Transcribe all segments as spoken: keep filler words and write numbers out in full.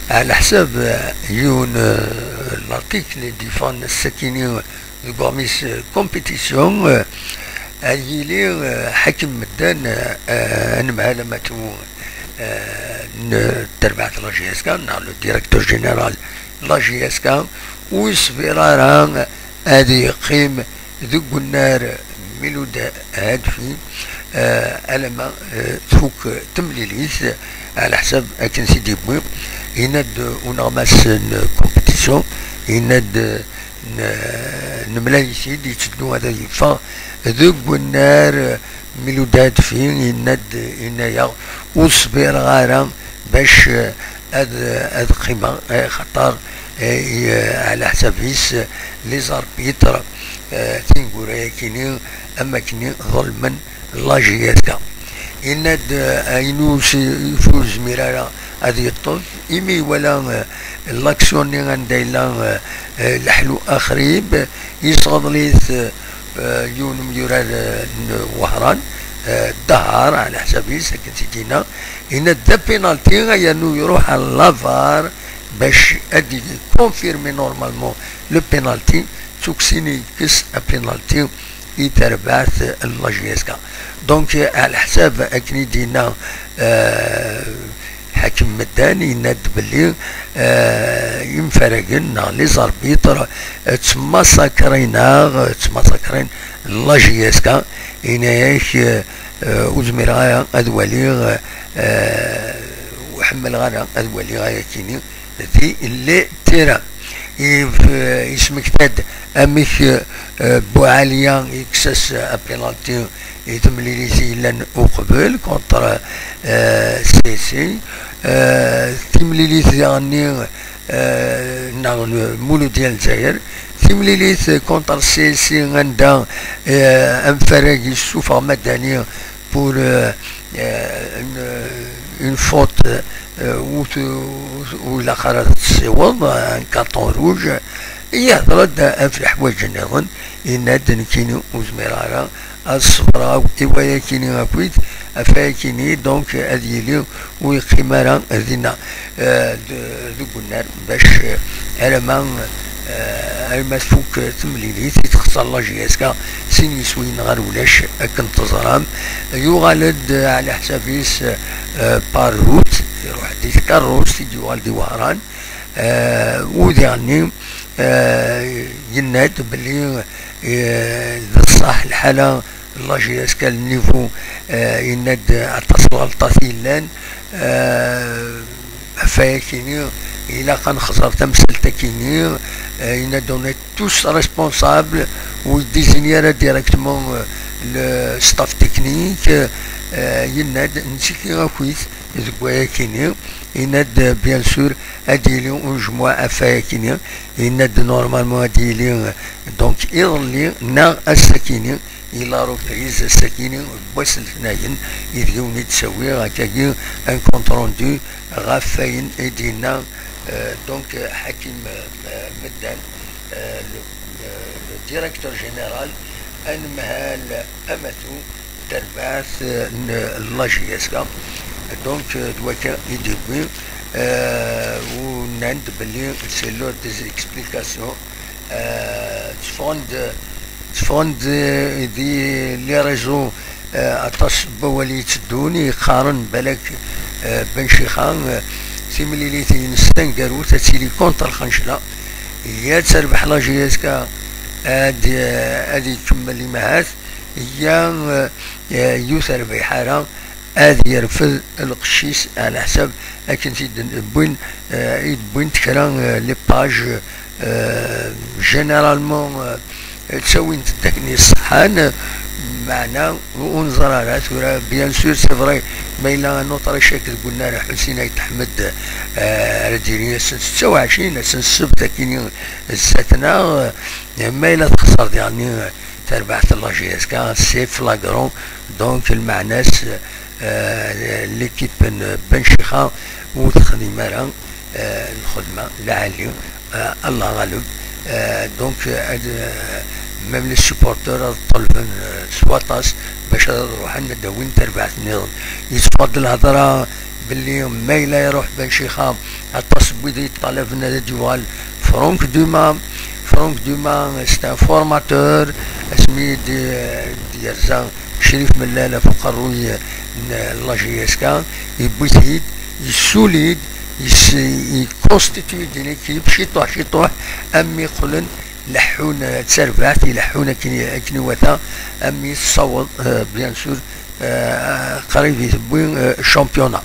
Ɛla ḥsab, eh, yiwen, eh, l'article i d-yeffɣen ass-akini deg uɣmis, eh, compétition, eh, ad yili, eh, ḥakem medden, eh, eh, anemhal amatu, eh, n terbaɛt n la J S K, neɣ le directeur général n la J S K, ur yeṣbir ara ad yeqqim deg unnar Miloud Hadfi, eh, alamma, eh, tfuk temlilit, ɛla ḥsab akken s-id-yewwi. Yenna-d uneɣmas n compétition, yenna-d, eh, n-, nemlal-it-id, yetteddu ad yeffeɣ deg unnar Miloud Hadfi, yenna-d, yenna-yaɣ, ur ṣbireɣ ara bac, eh, ad, ad qqimeɣ, eh, xaṭer, eh, i, eh, ɛla ḥsab-is, eh, les arbitres, eh, tineggura-yakini, am akken ḍelmen la J S K. Yenna-d, eh, ayen ur s-, ur yezmir ara ad yeṭṭef, imi iwala, eh, l'action-nni anda yella, eh, eh, leḥlu axrib, yesɣeḍl-it, eh, eh, yiwen umyurar, eh, n Wehran, eh, Dahar, ɛla ḥsab-is, akken s-id-yenna, yenna-d d apénalty, yernu iruḥ ɣer la var bac ad d-confirmer normalement le pénalty, d tuksin i yekkes apénalty i terbaɛt n la J S K. Donc, ɛla ḥsab akken i d-yenna, eh, ḥakem medden, yenna-d belli, eh, imfaragen neɣ les arbitres, eh, ttmasakrin-aɣ, eh, ttmasakrin la J S K, yenna-yak, eh, eh, ur zmireɣ ara ad waliɣ, eh, ur ḥemmleɣ ara ad waliɣ ayakini di le terrain. Yef-, yesmekta-d amek, eh, Buɛaliya yekkes-as apénalty i temlilit yellan uqbel contre, eh, C S C. Eh, timlilit diɣenni, eh, neɣ Mulud Dya n Lezzayer. Timlilit contre C S C anda, eh, amfarag yessufeɣ Madani pour, euh, euh, une, une faute, euh, ur t-, ur ilaq ara ad tessiweḍ, un carton rouge. Yehḍer-d ɣef leḥwayeǧ nniḍen, yenna-d, nekkini ur zmireɣ ara ad ṣebreɣ i wayakini akkit, ɣef wayakini, donc, ad yili ur yeqqim ara dinna, eh, d-, deg unnar, bac, eh, alamma, eh, alamma tfuk temlilit i texṣer la J S K sin yiswiyen ɣer ulac, akken teẓram. Yuɣal-d, eh, ɛla ḥsab-is, eh, par route, iruḥ-d i tkeṛṛust i d-yuɣal di Wehran, eh, u diɣenni, eh, yenna-d belli, eh, d ṣṣeḥ lḥala la J S K, le niveau, eh, yenna-d aṭas n lɣelṭat yellan, eh, ɣef wayakini ilaq ad nexẓer tamsalt-akini, eh, yenna-d on est tous responsables, ur yeddizinni ara directement, eh, le staff technique, eh, yenna-d nettiki akkit deg wayakini, yenna-d, eh, bien sûr, ad d-yili ujmuɛ ɣef wayakini, yenna-d normalement ad d-yili, eh, donc iḍelli neɣ ass-akini, i la reprise ass-akini n wass n letnayen, ideg i wen-id-ttawiɣ akkagi un compte rendu ɣef wayen i d-yenna, euh, donc, euh, Ḥakim, euh, Meddan, euh, le, euh, le directeur général, anemhal amatu n terbaɛt, euh, n la J S K. Donc, euh, d wakka i d-yewwi, euh, u nnan-d belli c'est l'heure des explications. Euh, tteffɣen-d, tteffɣen-d di les réseaux, euh, aṭas n wawal i yetteddun, yeqqaren balak, euh, Ben Chixa, euh, timlilit-ines taneggarut ad tili contre Lxencla, ya ad terbeḥ la J S K ad, euh, ad ikemmel imahat, ya, euh, euh, ur terbiḥ ara, ad yerfed lqecc-is ɛla ḥsab akken t-id-wwin, eh, i d-wwint kra, eh, les pages, eh, généralement, eh, ttawint-d akken iṣeḥḥan, meɛna ur neẓri ara tura, bien sûr, c'est vrai, ma yella un autre échec deg unnar Ḥusin Ayt Ḥmed, eh, ara d-yini ass n setta u ɛecrin, ass n ssebt akini zdat-neɣ, eh, ma yella texṣer diɣenni, eh, terbaɛt n la J S K, c'est flagrant. Donc, lmeɛna-s, euh, l'équipe n Ben Chixa ur texdim ara, euh, lxedma lɛali, euh, Allah ɣaleb. Euh, donc, euh, ad, euh, même les supporters ad ṭelben, euh, s waṭas bac ad ruḥen ad d-awin tarbaɛt nniḍen. Yetteffeɣ-d lhedra belli ma yella iruḥ Ben Chixa, aṭas n wid yeṭṭalaben ad d-yuɣal Franck Dumas. Franck Dumas, c'est un formateur, asmi d-, d-yerza Crif Mellal ɣef uqerruy n la J S K, yewwi-t-id, yessuli-d, yess-, yekkonstitui-d une équipe ciṭuḥ ciṭuḥ, am mi qqlen leḥḥun, eh, d tarbaɛt, ileḥḥun akken, akken iwata, am mi tessaweḍ, eh, bien sûr, eh, qrib i tewwi, eh, championnat.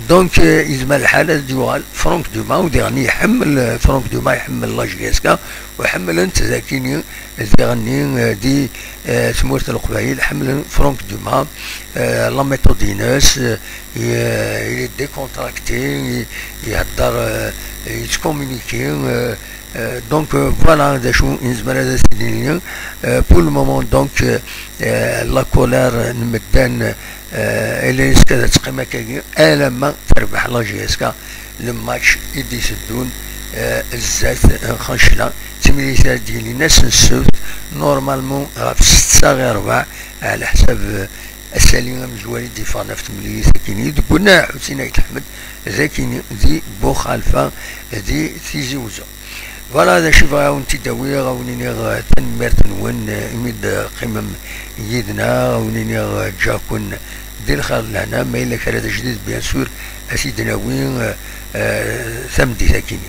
Donc, eh, yezmer lḥal ad d-yuɣal Franck Dumas, u diɣen iḥemmel, eh, Franck Dumas iḥemmel la J S K, u ḥemmlen-t dakini, diɣenni, eh, di, eh, tmurt n Leqbayel, ḥemmlen Franck Dumas, eh, la méthode-ines, eh, il est décontracté, i-, ihedder, eh, yettcommuniqué, eh, Euh, donc, euh, voilà d acu i nezmer ad as-d-nini. Euh, pour le moment, donc, euh, euh, la colère n medden, euh, elle risque ad teqqim akkagi alamma terbeḥ la J S K le match i d-iteddun, euh, zdat, euh, xancla. D timlilit ara d-yilin ass n ssebt, normalement ɣef ssetta ɣer rrbeɛ, ɛla ḥsab, euh, asali amezwaru i d-yeffɣen ɣef temlilit akini, deg unnar Ḥusin Ayt Ḥmed, d akini di Buxalfa, di Tizi Uzzu. Voilà, d acu i bɣiɣ ad wen-t-id-awiɣ, ad wen-iniɣ, eh, tanemmirt-nwen, eh, imi d-teqqimem yid-neɣ, ad wen-iniɣ, eh, ǧǧiɣ-ken di lxir d lehna, ma yella kra d ajdid, bien sûr, ad t-id-nawi, eh, eh, tameddit akini.